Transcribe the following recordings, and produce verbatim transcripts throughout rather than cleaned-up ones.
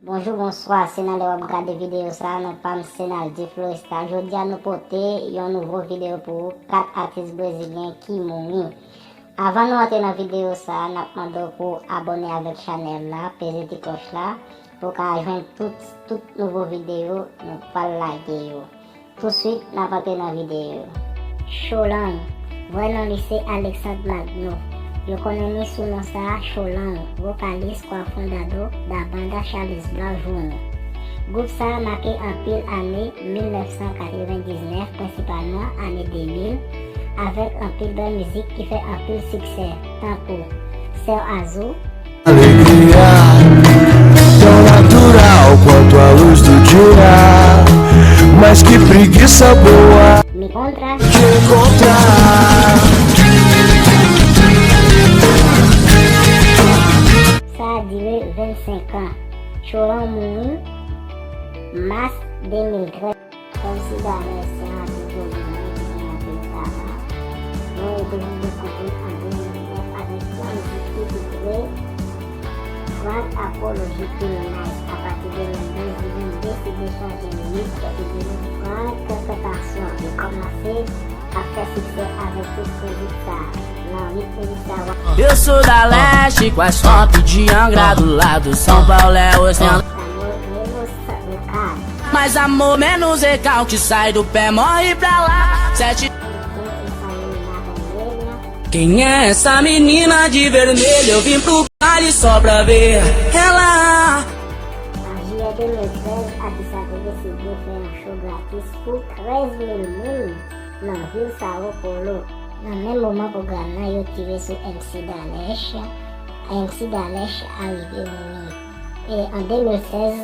Bonjou, bonswa, se nan lè w ap gade videyo sa a, non pa m se Naldy Florestal. Jodi a nou pote yon nouvo videyo pou ou, kat atis brezilyen ki mouri. Avan nou antre nan videyo sa a, n ap mande w pou w abòne avèk chanèl la, peze ti klòch la, pou w ka jwenn tout, tout nouvo videyo nou pral lage yo. Touswit, n ap antre nan videyo. Cholang, vrè non li se Alexandre Magno. Yo konnen li sou non sa a, Cholang, vokalis, cofundador da banda Charles Brown Junior. Gwoup sa a make anpil ane mil nèf san katrevendiznèf, prensipalman ane de mil, avèk anpil bèl mizik ki fè anpil siksè, tankou Céu Azul, Alegria, tão natural quanto a luz do dia. Mas que preguiça boa Me Contra. Te encontrar. Sa a dire vennsenk an. Cholang mouri mas de mil trèz. Kòmsi Dalès se yon atis brezilyen ki gen anpil talan, men yo te vin dekouvri l an de mil disnèf avèk yon mizik ki titre Grand Apology Criminal. Apati de mil douz, li vin deside chanje lit epi vini Frank Tentacion. Li kòmanse ap fè siksè avèk tout mizik sa a. Nan ritm mizik sa a, w ap Eu sou Dalès, com as top de Angra do lado, São Paulo é o São Amor, menos recalque. Mas amor menos recalque, sai do pé, morre pra lá. Sete. Quem é essa menina de vermelho? Eu vim pro baile só pra ver ela. An jiyè de mil trèz, atis la te deside fè yon show gratis pou trèz mil moun nan vil São Paulo. Nan menm moman pwogram nan, yo tire sou M C Dalès, M C Dalès arive mouri. E an de mil sèz,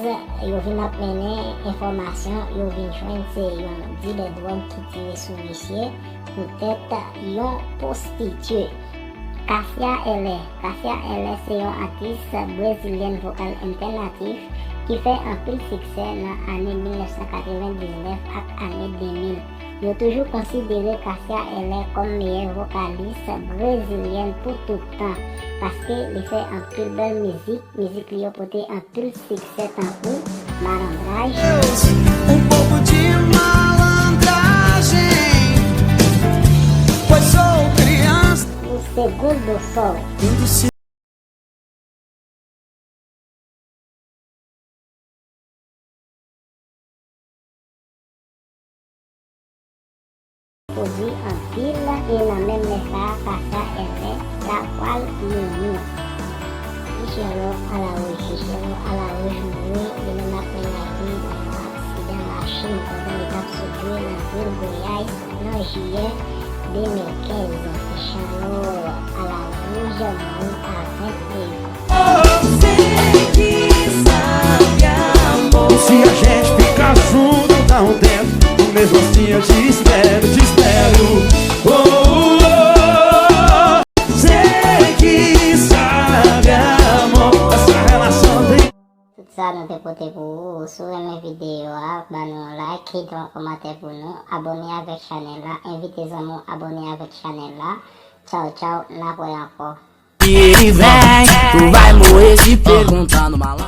yo vin ap mennen enfòmasyon, yo vin jwenn se yon dilè dwòg ki tire sou misye poutèt yon pwostitye. Cássia Eller. Cássia Eller se yon atis brezilyèn vokal entènatif ki fè anpil siksè nan ane mil nèf san katrevendiznèf ak ane de mil. Yo toujou konsidere Cássia Eller kòm meyè vokalis brezilyèn pou tout tan, paske li fè anpil bèl mizik, mizik li yo pote anpil siksè tankou Malandragem. Deus, um pouco de malandragem, pois sou criança. O Segundo Sol. Tudo se Pwodui anpil, e nan menm lè sa a, Cássia Eller ta pral mouri. Michelo Araújo. Michelo Araújo mouri, li menm ak mennaj li nan yon aksidan machin pandan li t ap sot jwe nan vil Goiás nan jiyè de mil kenz. Michelo Araújo mouri a vennde an. Se ki sa ki amor? Se a gente ficar junto dá um tempo, mesmo assim eu te espero, te espero. Oh, oh, oh. Se ki sa ki amor? Essa relação tem Tout sa nou te pote pou ou. Si w renmen videyo a, ban nou yon like, kite yon kòmantè pou nou, abòne avèk chanèl la, envite zanmi w abòne avèk chanèl la. Tchaw, tchaw, n ap wè ankò. E vem, tu vai morrer se perguntando, malandro.